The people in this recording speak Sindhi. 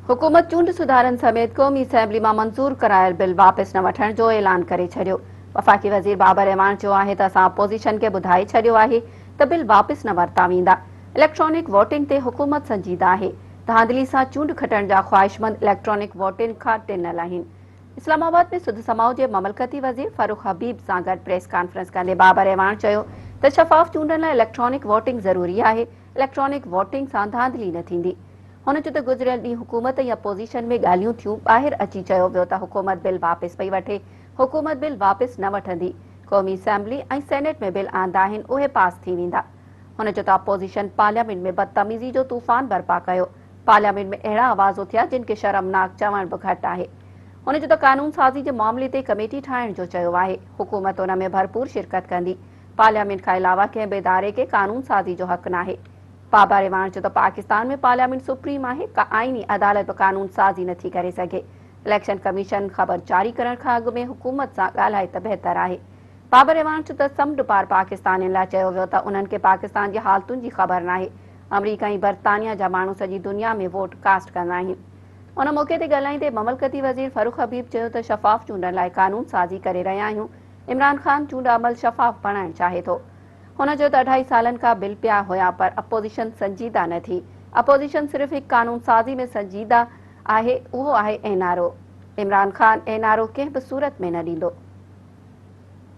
حڪومت چونڊ سڌارن سميت قومي اسيمبلي مان منظور ڪرايل بل واپس نه وٺڻ جو اعلان ڪري ڇڏيو. وفاقي وزير بابر اعواڻ چيو آهي ته اسان اپوزيشن کي ٻڌائي ڇڏيو آهي ته بل واپس نه ورتا ويندا، اليڪٽرانڪ ووٽنگ تي حڪومت سنجيده آهي، ڌانڌلي سان چونڊ کٽڻ جا خواهشمند اليڪٽرانڪ ووٽنگ کان ڊنل آهن. اسلام آباد ۾ سڌ سماء جي مملڪتي وزير فرخ حبيب سان گڏ پريس ڪانفرنس ڪندي بابر اعواڻ چيو ته شفاف چونڊن لاء اليڪٽرانڪ ووٽنگ ضروري آهي، اليڪٽرانڪ ووٽنگ سان ڌانڌلي نه ٿيندي. هن چيو ته گذريل ڏينهن حڪومت ۽ اپوزيشن ۾ ڳالهيون ٿيون، ٻاهر اچي چيو ويو ته حڪومت بل واپس پئي وٺي، حڪومت بل واپس نه وٺندي، قومي اسيمبلي ۽ سينيٽ ۾ بل آندا آهن اهي پاس ٿي ويندا. هن چيو ته اپوزيشن پارليامينٽ ۾ بدتميزي جو طوفان برپا ڪيو، پارليامينٽ ۾ اهڙا آواز اٿيا جن کي شرمناڪ چوڻ به گهٽ آهي. هن چيو ته قانون سازي جي معاملي تي ڪميٽي ٺاهڻ جو چيو آهي، حڪومت ان ۾ ڀرپور شرڪت ڪندي، پارليامينٽ کان علاوه ڪنهن به اداري کي قانون سازي جو حق ناهي. بابر اعواڻ چيو ته پاڪستان ۾ پارليامينٽ سپريم آهي، ڪا آئيني عدالت به قانون سازي نٿي ڪري سگهي، اليڪشن ڪميشن خبر جاري ڪرڻ کان اڳ ۾ حڪومت سان ڳالهائي ته بهتر آهي. بابر اعواڻ چيو ته سمنڊ پار پاڪستانين لاء چيو ويو ته انهن کي پاڪستان جي حالتن جي خبر ناهي، آمريڪا ۽ برطانيا جا ماڻهو سڄي دنيا ۾ ووٽ ڪاسٽ ڪندا آهن. ان موقعي تي ڳالهائيندي مملڪتي وزير فرخ حبيب چيو ته شفاف چونڊن لاء قانون سازي ڪري رهيا آهيون، عمران خان چونڊ عمل شفاف بڻائڻ چاهي ٿو. هن چيو ته اڍائي سالن کان بل پيا هيا پر اپوزيشن سنجيده نه ٿي، اپوزيشن صرف هڪ قانون سازي ۾ سنجيده آهي اهو آهي N R O, Imran Khan N R O ڪنهن به صورت ۾ نه ڏيندو.